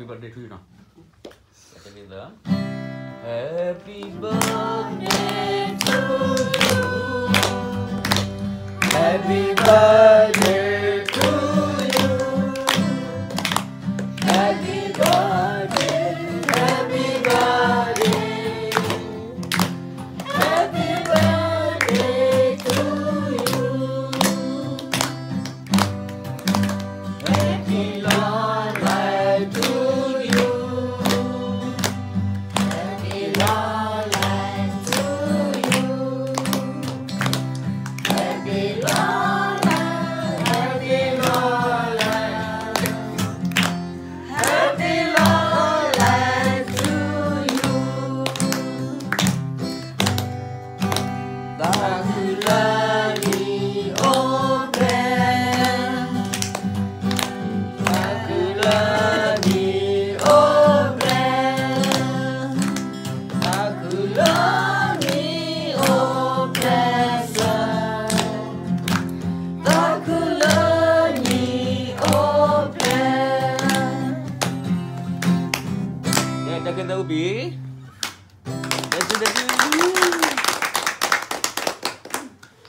Happy birthday to you. Happy birthday to you. Happy birthday, happy birthday. Happy birthday to you. Happy long life to you. Happy long life to you. Happy long life, happy long life, happy long life to you. သးခုလၢနံၤအိၣ်ဖျဲၣ်, သးခုလၢနံၤအိၣ်ဖျဲၣ်, သးခုလၢနံၤအိၣ်ဖျဲၣ်စၢၤ, သးခုလၢနံၤအိၣ်ဖျဲၣ်. ကဲ တၢ်ခ့သၢအူပံၤ